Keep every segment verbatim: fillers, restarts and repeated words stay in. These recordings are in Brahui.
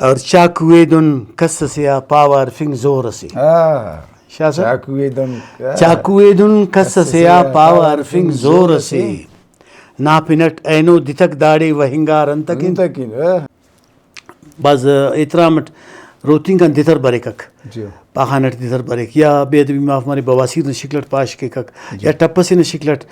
اور چاقو ءِ دن کس ئسے آ پاوہ ہرفنگ زور ئسے۔ ہاں۔ شاہ صاحب؟ چاقو ءِ دن، ہاں۔ چاقو ءِ دن کس ئسے آ پاوہ ہرفنگ زور ئسے۔ نا پن اٹ اینو دتک داڑے وہنگار انتکن۔ انتکن، ہاں۔ بھاز احترام اٹ روتینک آن دتر بریکک۔ جی۔ پاخان اٹ دتر بریک یا بے ادبی معاف مرے، بواسیر نا شکل اٹ پاش کیکک، جی۔ یا ٹپ ئسے نا شکل اٹ،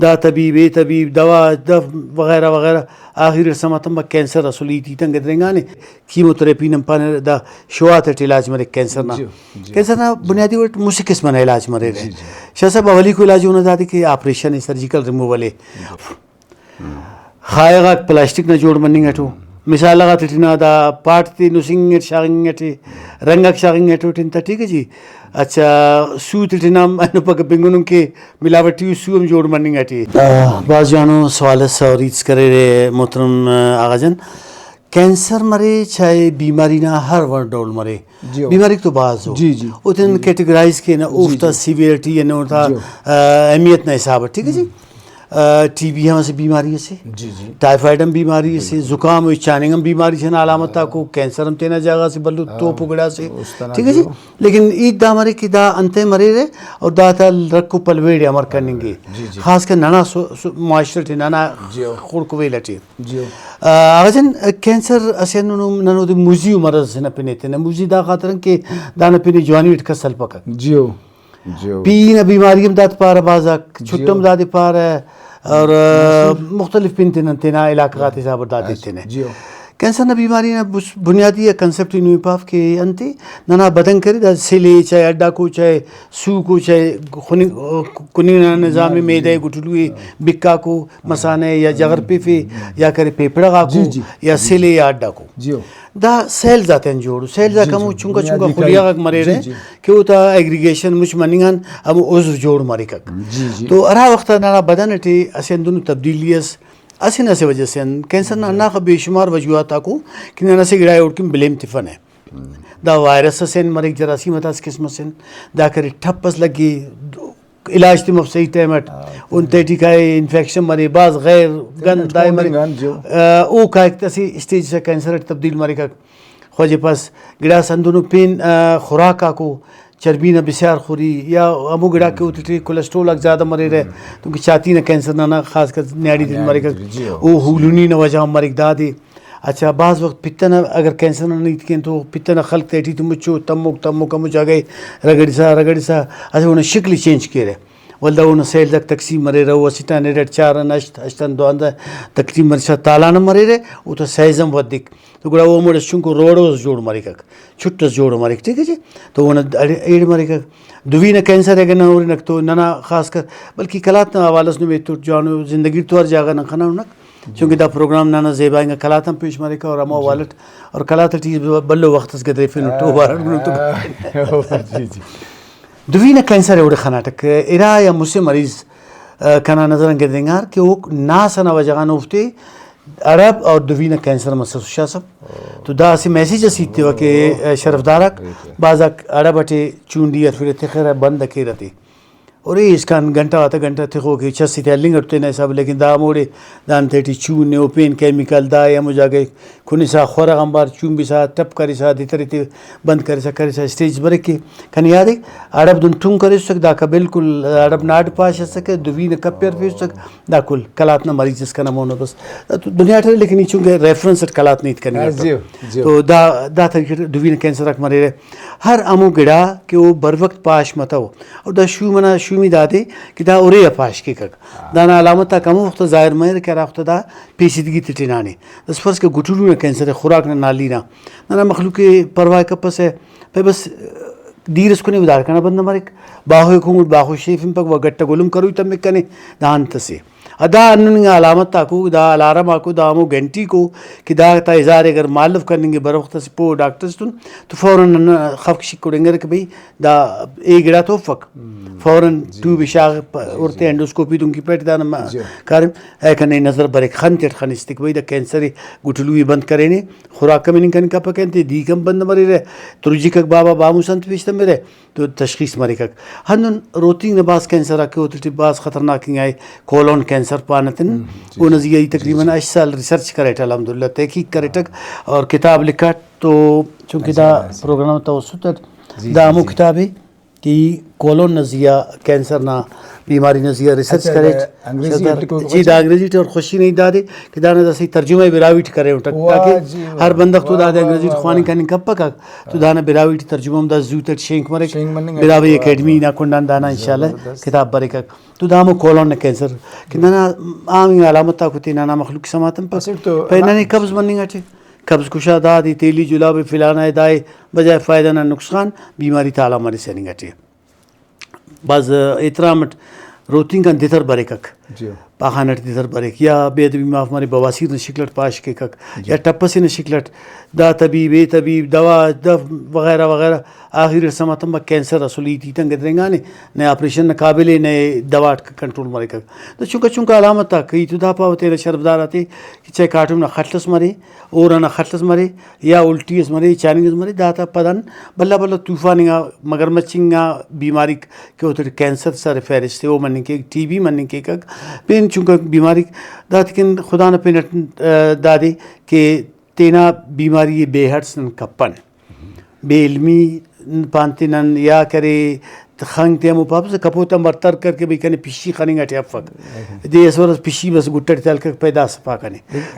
دا طبیب، اے طبیب، دوا، دا وغیرہ وغیرہ۔ آخر اٹ سما تمک کینسر اسل ہیت ہیت آن گدرینگانے۔ کیمو تھراپی نن پانہ دا شوات اٹ علاج مریک کینسر نا۔ جی، جی۔ کینسر نا بنیادی وڑ اٹ مسہ قسم ئنا علاج مریرہ۔ جی، جی۔ شاہ صاحب، اولیکو علاج اونا دادے کہ آپریشن ءِ، سرجیکل ریموول ءِ۔ خواہہ غاک پلاسٹک نا جوڑ مننگ اٹو۔ مثال غاتے ٹی نا دا پاٹ تے نسنگ اٹ، شاغنگ اٹے، رنگ آک شاغنگ اٹو ٹن تا، ٹھیک ہے جی۔ اچھا، سو تے ٹی نا اینو پک بنگنن کہ ملاوٹی سو ہم جوڑ مننگ اٹے۔ آ، بھاز جوانو سوال اس اور ہیت اس کریرے محترم، آ، آغا جان۔ کینسر مرے چاہے بیماری نا ہر وڑ ڈول مرے، جی۔ بیماریک تو بھاز ءُ۔ جی، جی۔ او تینا جی، جی۔ کیٹیگرائز کینہ، جی، اوفتا جی۔ سیویئرٹی اینو اوتا، جی۔ آ، اہمیت نا حساب اٹ، ٹھیک ہے جی۔ ہم۔ آ، ٹی بی ہم اسہ بیماری اسے، جی، جی۔ ٹائیفائڈ ہم بیماری اسے، بالکل۔ زکام و اچاننگ ہم بیماری سے نا علامت آکو، کینسر ہم تینا جاگہ سے بھلو ہاں، توپو گڑاسے، است ئنا ٹھیک ہے جی۔ جو۔ لیکن ہیت دا مرے کہ دا انتئے مریرہ اور دا تا رکھ و پلویڑ ءِ امر کننگ ءِ۔ جی، جی۔ خاص کر ننا سو-، سو-، معاشرہ ٹی، ننا جی۔ خڑک ویل ٹی۔ جی۔ آ، اگہ جن کینسر اسہ ہندنو، نن اودے مزی و مرض اسے نا پن ایتنہ۔ مزی دا خاطر ان کہ دانا پن ءِ جوانی اٹ کس ہلپکک۔ جیو، جیو۔ پی نا بیماری ہم داد پارہ بھاز آک، جیو۔ چھٹ ہم دادے پارہ اور، آ، مختلف پن تینا، تینا علاقہ غاتے حساب اٹ داد ایتنہ۔ جیو۔ کینسر نا بیماری نا بس-، بنیادی آ کنسپٹ ای نمے پاو کہ انتے ننا بدن کرے دا سل ءِ، چاہے ہڈ آکو، چاہے سوکو، چاہے خننگ، کننگ نا نظام ءِ، معدہ ءِ، گٹلو ءِ، بکاکو، مثانہ یا جغر پیفے، یا کرے پھیپھڑہ غاکو، جی، جی۔ یا سلے یا ہڈ آکو۔ جی۔ دا سیلز آتیان جوڑ ءُ۔ سیلز آک، جی، ہمو جی۔ چنکا چنکا بنیادی خلیہ غاک مریرہ، جی، جی۔ کہ اوتا ایگریگیشن مچ مننگ آن ہمو عضو جوڑ مریکک۔ جی، جی۔ تو ہرا وخت آ ننا بدن اٹی اسہ ہندنو تبدیلی اس، اسہ نہ اسہ وجہ سے آن، کینسر نا ہنداخہ بے شمار وجوہات آکو کہ نن اسہ گڑائے اوڑکن بلیم تفنہ۔ دا وائرس اسے آن مریک، جراثیم آتا اسہ قسم اسے آن، دا کرے ٹھپ اس لگے، علاج تے مف صحیح ٹائم اٹ، ہاں، اون تیٹی کائے انفیکشن مرے، بھاز غیر گند دائے مرے۔ کنٹرولنگ آن جو۔ آ، او کائک اسہ اسٹیج سے کینسر اٹ تبدیل مریکک۔ خواجہ پاس گڑاس ہندنو پین، آ، خوراک آکو چربی نا بسیار خوری یا ہمو گڑاک کہ اوتیٹی کولیسٹرول آک زیادہ مریرہ، دنکہ چھاتی نا کینسر ننا خاص کر نیاڑی تے مریکک۔ جی، او ہولونی نا وجہ ہم مریک دادے۔ اچھا، بھاز وخت پت ئنا اگر کینسر نا ہیت کین تو پت ئنا خلق تیٹی تو مچو تموک تموک ہمو جاگہ ئے رگڑسا رگڑسا اسہ اونا شکل ئے چینج کیرہ، ولدا اونا سیلز آک تقسیم مریرہ، او اسٹ آن ارٹ، چار آن ہشت، ہشت آن دواندہ تقسیم مرسا تالان ہم مریرہ، اوتا سائز ہم ودک۔ تو گڑا او ہموڑے چنکو روڑو اس جوڑ مریکک، چھٹ اس جوڑ مریک، ٹھیک ہے جی۔ تو اونا اڑے-، ایڑ مریکک۔ دوی نا کینسر اگہ نن ہُرنک تو ننا خاص کر بلکہ قلات نا حوالہ اس نمے تو جوانو زندگی تو ہر جاگہ نن خنانک۔ چونکہ دا پروگرام ننا زیبا انگا قلات آن پیش مریکہ اور ہمو حوالہ اٹ اور قلات ٹی بھلو وخت اس گدریفینٹ او بارٹ گڑا تو جی، جی۔ دوی نا کینسر اوڑے خناٹک، ارا یا مسہ مریض، آ، کنا نظر آن گدرینگار کہ اوک ناس ئنا وجہ غان اوفتے اڑب اور دوی نا کینسر مسس شاہ صاحب۔ تو دا اسہ میسج اس ہیت تیوہ کہ، آ، شرفدار آک بھاز آک اڑب ئٹے چونڈی ہرفیرہ تخرہ بند کیرہ تے۔ اور اے اسکان گھنٹہ غاتا گھنٹہ تخوک ءِ، چس تے ہلنگ اٹ تینا حساب، لیکن دا ہموڑے دان تیٹی چون نے او پین کیمیکل دا ءِ ہمو جاگہ ءِ کنسا خورہ غان بار چونبسا ٹپ کرسا دتر تے بند کرسا کرسا اسٹیج بریک کہ کنے یاد ءِ اڑب دن ٹنگ کریسک داکا بالکل اڑب نا اڈ پاش اسکہ دوی نا کپ ءِ ہرفیسک دا کل قلات نا مریض اس کنا مون آ بس۔ دا تو دنیا ٹی ارے لیکن ای چونکہ ریفرنس اٹ قلات نا ہیت کننگ اٹ۔ جیو، جیو۔ تو دا، دا طریقہ ٹی دوی نا کینسر آک مریرہ۔ ہر ہمو گڑا کہ او بروقت پاش متو۔ اور دا شوم ئنا شومی دادے کہ دا ارے آ پاش کیکک۔ دانا علامت آک ہمو وخت آ ظاہر مریرہ کہ ہرا وخت آ دا پیچیدگی تیٹی ہنانے۔ داسہ فرض کہ گٹلو نا کینسر ءِ، خوراک نا نالی نا، ننا مخلوق ءِ پرواہ کپسہ، پائے بس دیر اس کنے ودار کنا بند مریک۔ باہو ءِ کنگٹ باہو شیفنگپک، و گٹ ءِ گل ہم کروئی تمک کنے، دا انت اسے۔ آ دا ہندن انگا علامت آکو، دا الارم آکو، دا ہمو گھنٹیکو کہ دا تا اظہار اگر معلوف کننگے، بروخت اسہ پہہ ڈاکٹر اس تون تو فوراً نن خفک شکر انگرہ کہ بھئی دا اے گڑا تو افک۔ فوراً ٹیوب ءِ شاغ، پ-، اوڑتے انڈوسکوپی دنکہ پیٹ دانا ما-، کاریم ایکا نئے نظر بریک، خن تیٹ خنستک بھئی دا کینسر ءِ، گٹلو ءِ بند کرینے، خوراک ہم ہننگ کن کپک انت، دیک ہم بند مریرہ، ترجیکک بابا باموس انت پیش تمرہ۔ تو تشخیص مریکک۔ ہندن روتینک نا بھاز کینسر آک ءِ، اوتیٹی بھاز خطرناک انگا ءِ کولون کینسر۔ کینسر پانہ تن۔ ہم، جی، اونا جی، زیہا ای جی، تقریباً جی۔ ہشت سال ریسرچ کریٹہ، الحمدللہ تحقیق کریٹک اور کتاب لکھٹ تو، چونکہ اچھا، دا اچھا۔ پروگرام تا وسط اٹ جی، دا جی، ہمو جی۔ کتابے کہ ای کولون نا زیہا، کینسر نا بیماری نا زیہا ریسرچ اچھا، کریٹ۔ دا انگریزی ٹی کو-، جی، دا انگریزی ٹی اور خوشی نا ہیت دادے کہ دانا داسہ ای ترجمہ ءِ براہوئی ٹی کرے ہُنٹک، واہ تاکہ جی، ہر بندغ تو واہ، دادے واہ، انگریزی ٹی واہ، خواننگ واہ۔ کننگ کپک، تو دانا براہوئی ٹی ترجمہ ہم دا زوت اٹ شینک مریک۔ شینک مننگ براہوئی اٹی، واہ، اکیڈمی واہ۔ نا کنڈآن دانا انشاءاللہ زبردست۔ کتاب بریکک۔ تو دا ہمو کولون نا کینسر کہ ننا عام انگا علامت آکو تینا نا مخلوق سماتن پک۔ اسٹ تو پین ننے قبض مننگ اٹی۔ قبض کشا دادے، تیلی جلابے، فلانا ءِ، دا ءِ، بجائے فائدہ نا نقصان، بیماری تالان مریسہ ہننگ اٹی۔ بھاز احترام اٹ روتینک آن دتر بریکک، جی۔ پاخانہ ٹی دتر بریک، یا بے ادبی معاف مرے، بواسیر نا شکل اٹ پاش کیکک، جی۔ یا ٹپ ئسے نا شکل اٹ، دا طبیب، اے طبیب، دوا، دف وغیرہ وغیرہ، آخر اٹ سما تمک کینسر اسل ہیت ہیت آن گدرینگانے، نئے آپریشن نا قابل ءِ، نئے دوا اٹ کنٹرول مریکک۔ تو چنکا چنکا علامت آک ای تو دا پاوہ تینا شرفدار آتے کہ چائے کاٹم نا خڷ ئس مرے، ہور ئنا خڷ ئس مرے، یا الٹی ئس مرے، چاننگ ئس مرے، داتا پد آن بھلا بھلا طوفان انگا، مگرمچھ انگا بیماریک کہ اوتیٹی کینسر سر فہرست ءِ، او مننگ کیک، ٹی بی مننگ کیکک، پین چنکا بیماریک۔ داتیکن خدا نا پن اٹ، آ، دادے کہ تینا بیماری ءِ بے ہڑس نن کپن۔ بے علمی پانتے نن یا کرے خنگ تے ہمو پاپسہ کپوت آن بار تر کر کہ بھئی کنے پشی خننگ اٹی افک۔ دے اسہ وار اس پشی بس گٹ اٹی تالکک پائے دا صفا کنے۔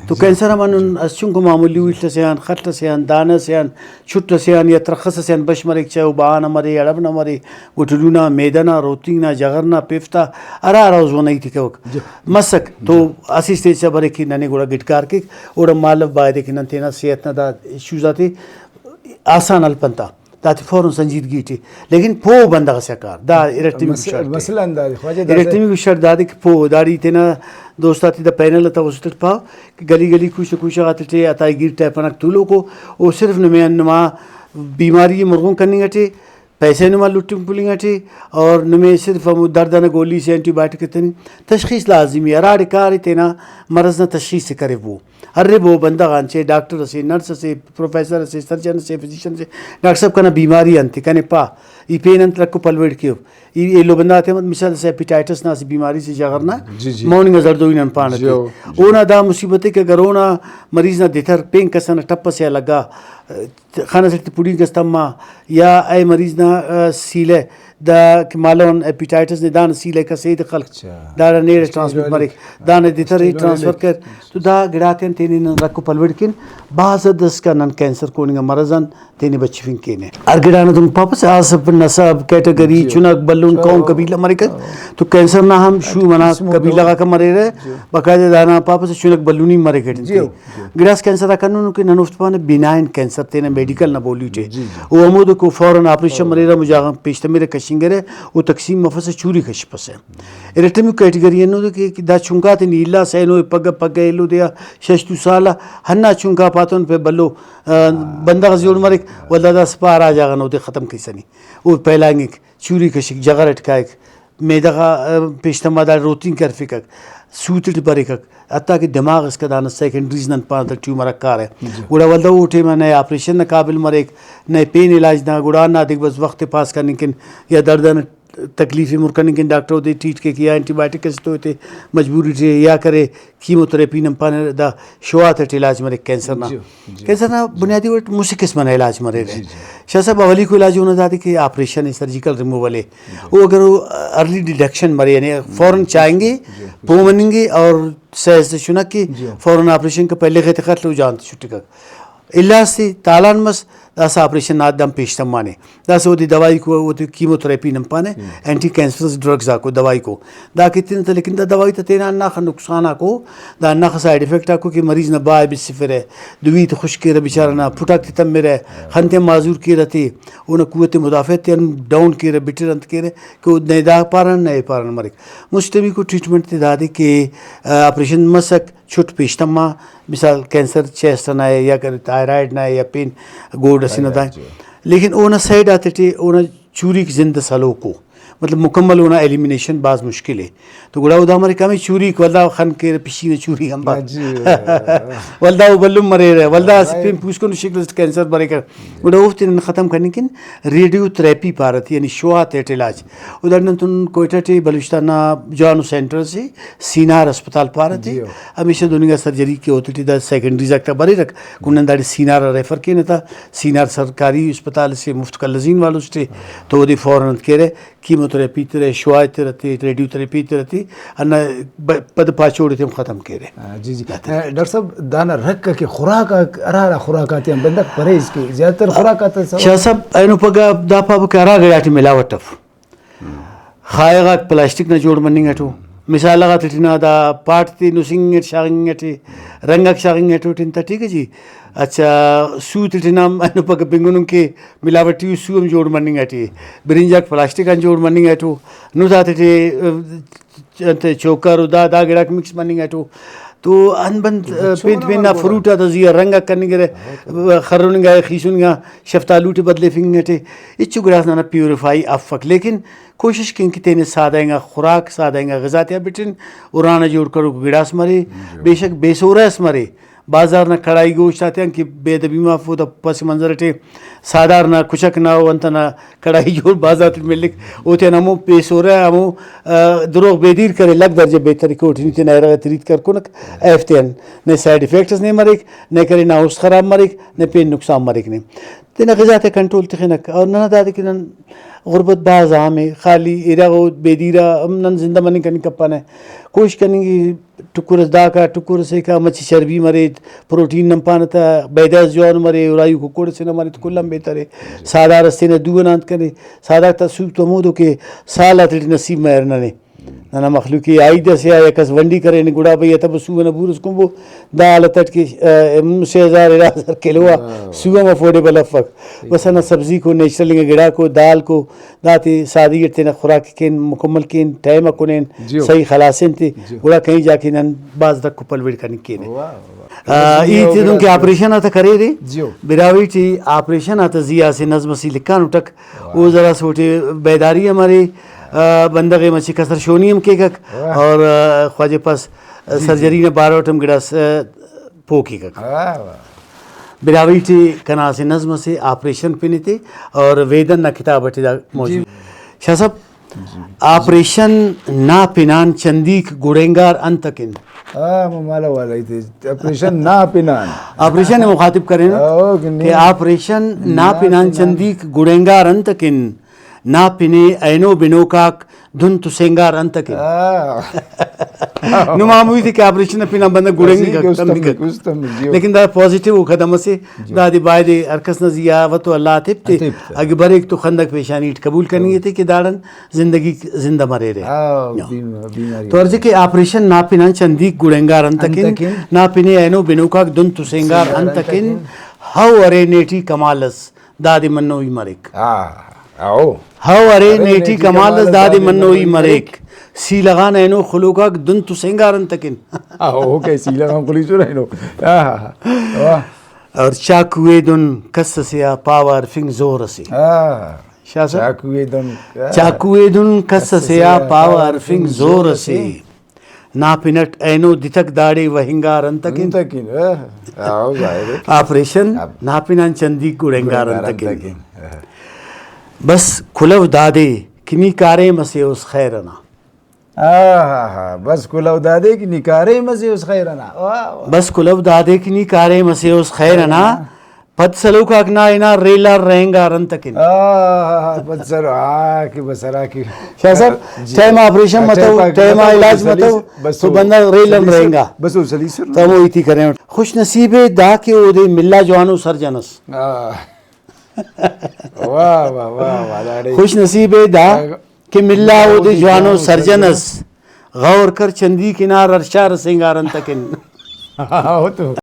تو جی۔ کینسر ہم ہندن جی۔ اسہ چنکو معمولی الٹ ئسے آن، خڷ ئسے آن، دانہ ئسے آن، چٹ ئسے آن یا ترخس ئسے آن بش مریک، چاہے او بہا نا مرے، اڑب نا مرے، گٹلو نا، معدہ نا، روتینک نا، جغر نا، پیفتہ، ہرا ہرا عضو نا ہیت ءِ کیوک جی۔ مسک تو جی۔ اسہ اسٹیج آ بریک کہ ننے گڑا گڈکار کیک، اوڑا مالو بایدے کہ نن تینا صحت نا دا ایشوز آتے آسان ہلپن تا۔ داتے فوراً سنجیدگی ٹی، لیکن پوہ بندغ ئسے آ کار، دا ارٹمیکو مس-، شرط ءِ۔ مسئلہ ہندادے خواجہ، داسہ ارٹمیکو شرط دادے کہ پوہ، داڑے ای تینا دوست آتے دا پینل آتا اسٹ اٹ پاو کہ گلی گلی کوچہ کوچہ غاتے ٹی عطائی گیر ٹائپ آناک تولوکو، او صرف نمے آن نما بیماری ئے مرغون کننگ اٹی، پیسہ ئے نما لٹنگ پلنگ اٹی، اور نمے صرف ہمو درد ئنا گولی سے اینٹی بائیوٹک ئے تننگ۔ تشخیص لازمی ءِ، ہراڑے کارے تینا مرض نا تشخیص ئے کریبو۔ ہر بو بندغ آن، چاہے ڈاکٹر اسے، نرس اسے، پروفیسر اسے، سرجن اسے، فزیشن اسے، ڈاکٹر صاحب کنا بیماری انت ءِ، کنے پا، ای پین انت رکھ و پلویڑ کیو۔ ای ایلو بندغ آتے ہم مثال اسے ہیپیٹائٹس نا اسہ بیماری سے جغر نا جی، جی۔ موننگ آ زڑدوئی نن پانہ جی، تے۔ او، جی۔ اونا دا مصیبت ءِ کہ اگر اونا مریض نا دتر پین کس ئنا ٹپ ئسے آ لگا، خن ئسے ٹی پڑینک ئس تما، یا اے مریض نا، آ، سیلہ دا کہ مالون ہیپیٹائٹس نے دانا سیلہ کس ایدے خلک، اچھا۔ داڑان ایڑے اسٹیج ٹرانسمٹ وائلٹ۔ مریک، دانا دے تر اسٹیج ٹرانسفر وائلٹ۔ کر۔ تو دا گڑاتے آن تینے نن رکھ و پلوڑ کن بھاز حد اسکان نن کینسر کوننگ آ مرض آن تینے بچفنگ کینے۔ ہر گڑانا تون پاپس آ سب نسب، کیٹگری، جی۔ چناک، بھلن، قوم، قبیلہ مریک۔ تو کینسر نا ہم شوم انا قبیلہ غاکان مریرہ، جی۔ باقاعدہ دانا پاپس چناک بھلنی مریک۔ جی۔ گڑاس کینسر آک ہندنو کہ نن اوفتے پانہ بینائن کینسر تینا میڈیکل نا بولی ٹی۔ جی، جی۔ او ہمودے کو فوراً آپریشن مریرہ، مجاغان پیش تمرہ، کشنگرہ، او تقسیم مفسہ، چوری کشپسہ۔ ارٹمیکو کیٹیگری ہندودے کہ، کہ دا چنکا تینے الاسہ اینو پگہ، پگہ ایلو دے آ شش دو سال آ ہندا چنکا پاتون پہ بھلو، آ، بندغ ئس جوڑ مریک، ولدا داسہ پا ہرا جاگہ غان اودے ختم کیسہ نی۔ او پھیلانگک، چوری کشک، جغر اٹ کائک۔ میدہ غا، آ، پیش تما داڑے روتینک ہرفکک، سوت ٹی بریکک، حتیٰ کہ دماغ اسکا دانا سیکنڈریز نن پانہ تہ ٹیومر آک کارہ۔ جی۔ گڑا ولدا او ٹائما نئے آپریشن نا قابل مریک، نئے پین علاج نا، گڑا ہندادے بس وخت ءِ پاس کننگ کن یا دڑد ئنا تکلیف ءِ مُر کننگ کن ڈاکٹر اودے ٹریٹ کیک یا اینٹی بائیوٹک اسے تو ایتے مجبوری ٹی یا کرے کیمو تھراپی نن پانہ دا شوات ٹی علاج مریک کینسر نا۔ جی۔ جی۔ کینسر نا جی۔ بنیادی وڑ مسہ قسم ئنا علاج مریرہ۔ جی، جی۔ شاہ صاحب، اولیکو علاج اونا دادے کہ آپریشن ءِ، سرجیکل ریموول ءِ۔ جی۔ او اگر او ارلی ڈیٹیکشن مرے، یعنی فوراً چائنگے، جی، جی۔ پہہ مننگے اور سیز تے چنک کے، جی۔ فوراً آپریشن کہ پہلے غے تخٹ لو جان تے چھٹکک۔ الا اسہ تالان مس، داسہ آپریشن نا حد آن پیش تمانے۔ داسہ اودے دوائی کو، اودے کیمو تھراپی نن پانہ، ہم۔ اینٹی کینسرس ڈرگز آکو، دوائی کو۔ دا کہ تین تہ، لیکن دا دوائی تا تینا ہنداخہ نقصان آکو، دا ہنداخہ سائیڈ افیکٹ آکو کہ مریض نا بہا ئے بسفرہ، دوی تے خشک کیرہ بیچارہ نا، پھٹاک تے تمرہ، خن تے معذور کیرہ تے، اونا قوت مدافعت تے ہم ڈاؤن کیرہ، بٹر انت کیرہ کہ او نئے دا پارہ نئے پارہ مریک۔ مسٹمیکو ٹریٹمنٹ تے دادے کہ، آ، آپریشن مسک، چھٹ پیش تما، مثال کینسر چیسٹ ئنا ءِ یا کہ تھائرائڈ نا ءِ یا پین گوڈ ئسے نا دا ءِ۔ تھائرائڈ، جی۔ لیکن اونا سائیڈ آتیٹی اونا چوریک زند ئس ہلوکو۔ مطلب مکمل اونا ایلیمینیشن بھاز مشکل ءِ۔ تو گڑا او دا مریک ہمے چوریک، ولدا خن کیرہ پشی نا چوری ہم بار۔ جی۔ ولدا او بھلن مریرہ، ولدا اسہ پین پوسکنو شکل اس کینسر بریکہ۔ گڑا اوفتے نن ختم کننگ کن ریڈیو تھراپی پارہ تے، یعنی شعاع تیٹ علاج۔ او داڑے نن تون کوئٹہ ٹی بلوچستان نا جوانو سینٹر اسے سینار اسپتال پارہ تے، جی۔ ہمیشہ دہننگا سرجری کہ اوتیٹی دا سیکنڈریز آک تا بریرک، گڑا نن داڑے سینار آ ریفر کینہ تا، سینار سرکاری اسپتال اسے مفت کلزین والوس ٹی، تو اودے فوراً انت کیرہ، کیموتھراپی تیرہ، شعاع تیرہ تے، ریڈیو تھراپی تیرہ تے، ہندا ب-، پد پاچوڑ تے ہم ختم کیرہ۔ آ، جی، جی۔ آ، ڈاکٹر صاحب، دانا رکھ کہ خوراک آک، ہرا ہرا خوراک آتیان بندغ پرہیز کے، زیادہ تر خوراک آتا سوب؟ شاہ صاحب، اینو پگہ دا پابو کہ ہرا گڑاٹی ملاوٹ اف۔ خائے غاک پلاسٹک نا جوڑ مننگ اٹو۔ مثال غاتے ٹی نا دا پاٹ تے نسنگ اٹ شاغنگ اٹے، رنگ آک شاغنگ اٹو ٹن تا، ٹھیک ہے جی۔ اچھا، سو تے ٹی نا اینو پگہ بنگنن کہ ملاوٹی سو ہم جوڑ مننگ اٹے۔ برنج آک پلاسٹک آن جوڑ مننگ اٹو۔ نت آتے ٹی، انت چوکر و دا، دا گڑاک مکس مننگ اٹو۔ تو ہند بند پین پین نا فروٹ آتا زی آ رنگ آک کننگرہ، خرننگا، خیسننگا، شفتالو ٹی بدلیفنگ اٹے۔ ہچو گڑاس ننا پیوریفائی افک، لیکن کوشش کین کہ تینے سادہ انگا خوراک، سادہ انگا غذا تیا بٹن، ارانا جوڑ کروک گڑاس مرے، بے شک بے سورہ اس مرے۔ بازار نا کڑائی گوشت آتیان کہ بے ادبی مف، اوتا پس منظر ٹی سادار نا کچک نا و انت نا کڑائی جوڑ بازار ٹی ملک، اوتیان ہمو بے سورہ، ہمو، آ، دروغ بے دیر کرے، لکھ درجہ بہتر کہ اوٹی نی تینا ارغ ءِ تریت کرکنک، ایفتیان نئے سائیڈ افیکٹس نے مریک، نئے کرے نا است خراب مریک، نئے پین نقصان مریک نے۔ تینا غذا تے کنٹرول تخنک۔ اور ننا دادے کہ نن غربت بھاز عام ءِ، خالی ارغ و بے دیر آ ہم نن زندہ مننگ کننگ کپانہ۔ کوشش کننگ ءِ ٹکر اس داکا، ٹکر اس ایکا، مچہ چربی مرے، پروٹین نن پانہ تہ، بیدہ اس جوانو مرے، ارائی ککڑ اسے نا مرے تو کل آن بہتر ءِ۔ سادار اس تینا دو ئنا انت کنے، سادار تا سوب تو ہمودو کہ سال آتیٹی نصیب مریر ننے۔ ننا مخلوق ءِ عائد اسے آ یا کس ونڈی کرینے، گڑا بھئی اتبو سو ئنا بور اس کنبو، دا حالت اٹ کہ، آ، سے ہزار ارا ہزار کلو آ سو ہم افورڈیبل افک۔ بس ہندا سبزی کو، نیچرل انگا گڑاکو، دال کو، داتے سادگی اٹ تینا خوراک کین، مکمل کین، ٹائم آ کنین، جیو۔ صحیح خلاصین تے، جیو۔ گڑا کہیں جا کہ نن بھاز ڈکھ و پلویڑ کننگ کینہ۔ واہ، واہ۔ آ، ای تے دنکہ آپریشن آتا کریرے، جیو۔ براہوئی ٹی آپریشن آتا زی آ اسہ نظم اسے لکھانٹک، او ذرا سوٹے بیداری ہم ارے، آ، بندغ ءِ مچہ کسر شونی ہم کیکک، واہ۔ اور، آ، خواجہ پاس، آ، جی، جی۔ سرجری نا بارو ٹی ہم گڑاس، آ، پہہ کیکک۔ واہ، واہ۔ براہوئی ٹی کنا اسہ نظم اسے آپریشن پن ایتے اور ویدن نا کتاب ٹی دا موجود۔ جی۔ شاہ صاحب، جی۔ آپریشن نا پن آن چندیک گڑینگار انت اکن؟ آ، ممالہ والا ایتے آپریشن نا پن آن۔ آپریشن ءِ مخاطب کرینو او، کہ کہ نی آپریشن نا نا پن آن پن آن۔ چندیک گڑینگار انت اکن؟ نا پن ءِ اینو بنوک آک دن تو سینگار انت اکن؟ آ۔ نما ہمو ہیتے کہ آپریشن نا پن آن بندغ گڑینگک، است تمک، تمک۔ است تمک، جیو۔ لیکن دا پازیٹیو قدم اسے، جیو۔ دادے بایدے ہر کس نا زی آ اوتو اللہ ءِ تپتے۔ تپتے۔ اگہ بریک تو خندق پیشانی ٹی قبول کننگ ایتے کہ داڑان زندگی زندہ مریرہ۔ آ، ہاں۔ بیم-، بیماری۔ تو عرض کہ آپریشن نا پن آن چندیک گڑینگار انت اکن؟ انت اکن؟ نا پن ءِ اینو بنوک آک دن تو سینگار سینگار انت انت اکن؟ اکن؟ ہو ارے نیٹی کمال اس دادے منوئی مریک۔ آ، ہو۔ ہو ارے ارے نیٹی نیٹی کمال کمال اس اس دادے دادے منوئی منوئی مریک۔ مریک۔ سیلغ آن اینو خلوک آک دن تو سینگار انت اکن؟ آ، اوکے، سیلغ آن خلیسر اینو۔ آ، واہ۔ اور چاقو ءِ دن کس اسے آ پاوہ ہرفنگ زور اسے۔ آ۔ شاہ صاحب۔ چاقو ءِ دن۔ چاقو ءِ دن کس اسے آ پاوہ ہرفنگ زور اسے۔ نا پن اٹ اینو دتک داڑے وہنگار انت اکن؟ انت اکن، آ، آ، ظاہر ہے۔ آپریشن اب نا پن آن چندیک گڑینگار گڑینگار انت انت اکن؟ اکن، آ۔ بس کلو دادے کہ نی کاریم اسے اس خیر ئنا۔ آہا، بس کلو دادے کہ نی کاریم اسے اس خیر ئنا۔ واہ، واہ۔ بس کلو دادے کہ نی کاریم اسے اس خیر ئنا۔ پد سلوک آک نا ہنا ریل آ رہینگار انت اکن؟ آہا، پد سلو-، آ کہ بس ہرا کہ شاہ صاحب، جی۔ ٹائم آ آپریشن اچھا، متو، پاک ٹائم آ متو، علاج سلیس-، متو، بس تو او بندغ ریل آن سلیسر، رہینگا۔ بس او سلیسر۔ تو ہمو ہیتے کرینٹ۔ خوش نصیب ءِ دا کہ اودے ملا جوانو سرجن ئس۔ آ۔ واہ، واہ، واہ، واہ، داڑے۔ خوش نصیب ءِ دا کہ ملا اودے جوانو سرجن ئس۔ غور کر چندی کنار ہر شار سینگار انت اکن۔ او تو